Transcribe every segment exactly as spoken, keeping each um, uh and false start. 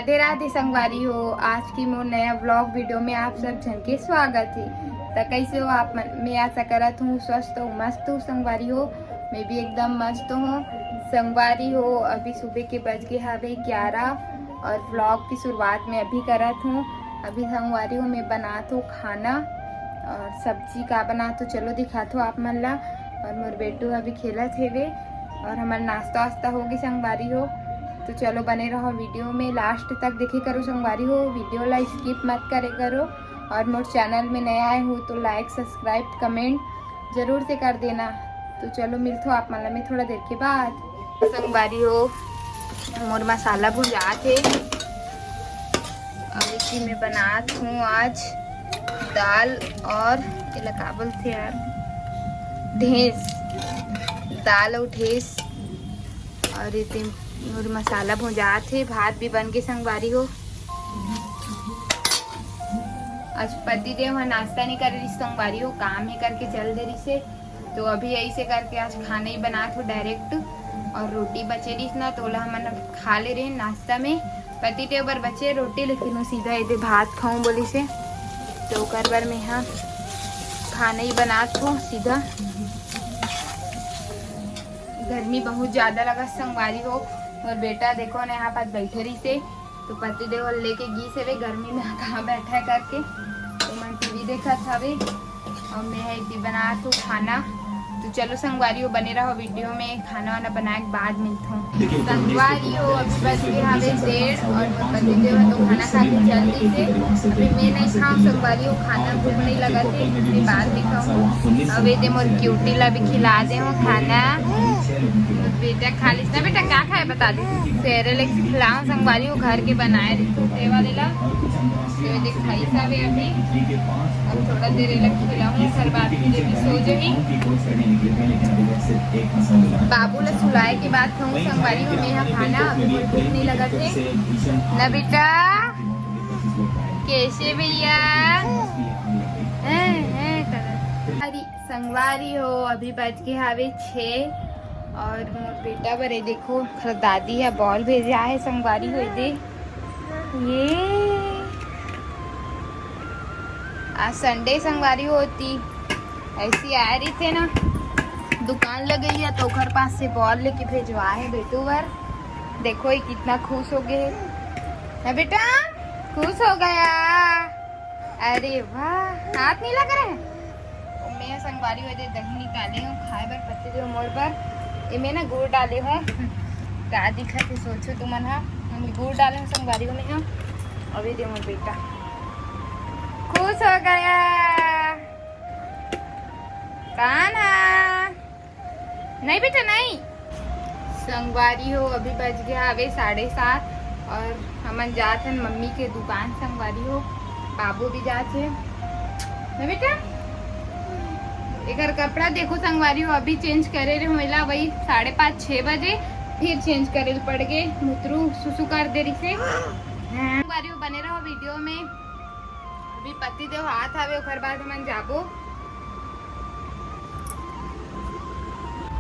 राधे राधे संगवारी हो, आज की मोर नया व्लॉग वीडियो में आप सब झन के स्वागत है। त कैसे हो आप मन? मैं आशा करत हूँ स्वस्थ हो, मस्त हो संगवारी हो। मैं भी एकदम मस्त हूँ संगवारी हो। अभी सुबह के बज गए हवे ग्यारह और व्लॉग की शुरुआत मैं अभी करत हूँ। अभी संगवारी हो मैं बनात हूँ खाना और सब्जी का बनात हूँ, चलो दिखात हूँ आप मन ला। और मोर बेटू अभी खेलत हेवे और हमार नाश्ता वास्ता होगे संगवारी हो। तो चलो बने रहो वीडियो में, लास्ट तक देखे करो संगवारी हो, वीडियो ला स्किप मत करे करो। और मोर चैनल में नया आए हो तो लाइक सब्सक्राइब कमेंट जरूर से कर देना। तो चलो मिलथो आप मन ला मैं थोड़ा देर के बाद। संगवारी हो मोर मसाला भुंजात हे। अब इसी में बनात हूँ आज दाल और एला का बोलथे यार, ढेंस, दाल और ढेंस। और ये मोर मसाला भुंजात हे, भात भी बन के संगवारी हो। आज पति देव ह नाश्ता नहीं करे रिस संगवारी हो, काम ही करके चल दे रिसे। तो अभी ऐसे करके आज खाना ही बनात हो डायरेक्ट। और रोटी बचे रिस ना, तो ओला हमन खा ले रहे नाश्ता में। पति देव बर बचे रोटी, लेकिन वो सीधा एदे भात खाऊं बोली से, तो ओकर बर मैं हा खाना ही बनात हो सीधा। गर्मी बहुत ज्यादा लगा संगवारी हो। और बेटा देखो ना यहाँ पास बैठे रही से, तो पति देव लेके गी से वे गर्मी में कहाँ बैठा है करके, तो मन टीवी देखत हवे। और मैं है इसी बनात हूँ खाना। तो चलो संगवारी हो बने रहो वीडियो में, खाना वाना बनाए के बाद मिलता हूँ। संगवारी हो अभी बज गए हवे डेढ़ और मोर पति देव तो खाना खा के चल दी से। अभी मैं नहीं खाऊँ संगवारी हो, खाना भूख नहीं लगा थे, मैं बाद में खाऊँ। अब ये दे मोर क्यूटी ला भी खिला दे हूँ खाना। मोर बेटा खा लिस ना। बेटा क्या खाए बता दे। सेरेलैक खिलाओ संगवारी हो, घर के बनाए रही तो वाले ला। तो ये देख भाई साहब है अभी, अब थोड़ा देर एला खिलाऊं, ओकर बाद फिर ये सो जाही। बाबू ला सुलाए के बाद खाऊं संगवारी हो मैं हा खाना, अभी मोर भूख नहीं लगत हे ना बेटा। कैसे भैया? हैं, हैं, करत। अरे संगवारी हो अभी बज के हावे छः और मोर बेटा बरे देखो, ओकर दादी हा बॉल भेजे आहे संगवारी हो दे। ये आज संडे संगवारी होती, ऐसी आ रही थे ना, दुकान लगई है तो ओकर पास से बॉल लेके भेजवा है बेटू बर। देखो ये कितना खुश हो गए है ना बेटा, खुश हो गया। अरे वाह, हाथ नहीं लग रहा है। मैं संगवारी हो दे दही निकाले हूँ खाए बर पति देव मोर बर। एमे ना गुड़ डाले हूँ, का दिखत है सोचो तुमन हा। हम गुड़ डाले हूँ संगवारी हो में हा। अभी दे मोर बेटा खुश हो गया। कान हा नहीं बेटा नहीं। संगवारी हो अभी बज गया हवे साढ़े सात और हमन जात हन मम्मी के दुकान संगवारी हो। बाबू भी जात हे ना बेटा। एकर कपड़ा देखो संगवारी हो, अभी चेंज करे रहे हो एला वही साढ़े पाँच छः बजे, फिर चेंज करे ल पड़ गए, मुतरू सुसु कर दे रिसे। संगवारी हो बने रहो वीडियो में। अभी पति देव हाथ आवे ओकर बाद हमन जाबो।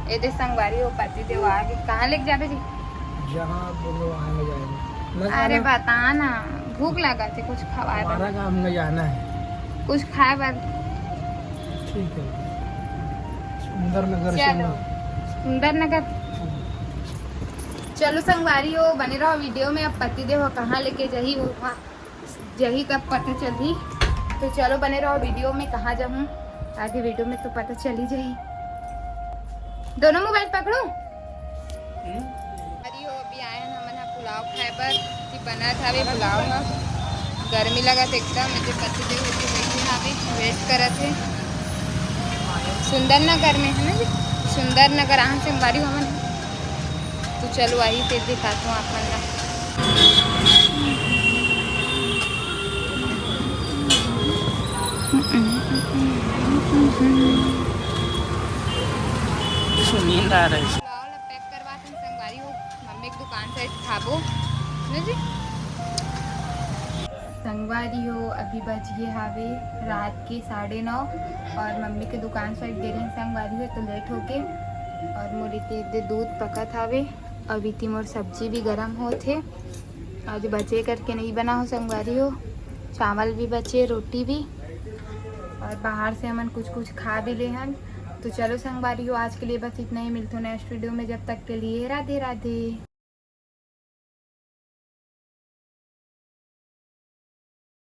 ए दे संगवारी हो पति देव आगे, कहाँ लेके जाबे जी? जहाँ आप बोलो वहाँ ले जाएंगे। मैं अरे खाना बता ना, भूख लगा थे, कुछ खवाए हमारा बर। काम ले जाना है। कुछ खाए बर। ठीक है। सुंदर नगर से चलो। ना। सुंदर नगर। हाँ। चलो संगवारी हो बने रहो वीडियो में। अब पति देव कहाँ लेके जाही वो वहाँ जही तब पता चलही। तो चलो बने रहो वीडियो में, कहाँ जाहूँ आगे वीडियो में तो पता चल ही जाही। दोनों मोबाइल पकड़ो। अरे हो अभी आए हैं हमन ह पुलाव खाए बर कि बनत हवे पुलाव ह। गर्मी लगत एकदम, एते पति देव एती बैठे हवे, वेट करत हे। सुंदर नगर में है ना जी, सुंदर नगर आन संगवारी हमन। तो चलो आही फिर दिखाता हूँ आप मन ला। सुनील आ रहे। पुलाव ला पैक करवात हन संगवारी हो, मम्मी के दुकान से खाबो ना जी। संगवारी हो, अभी बज गए हावे रात के साढ़े नौ और मम्मी के दुकान से गे रहे संगवारी हो, तो लेट होके। और मोर इते दे दूध पकत हावे, अभी ती मोर सब्जी भी गरम होत हे। आज बचे करके नहीं बना हो संगवारी हो, चावल भी बचे, रोटी भी, और बाहर से हमन कुछ कुछ खा भी ले हन। तो चलो संगवारी हो, आज के लिए बस इतना ही। मिलते हैं नेक्स्ट वीडियो में, जब तक के लिए राधे राधे।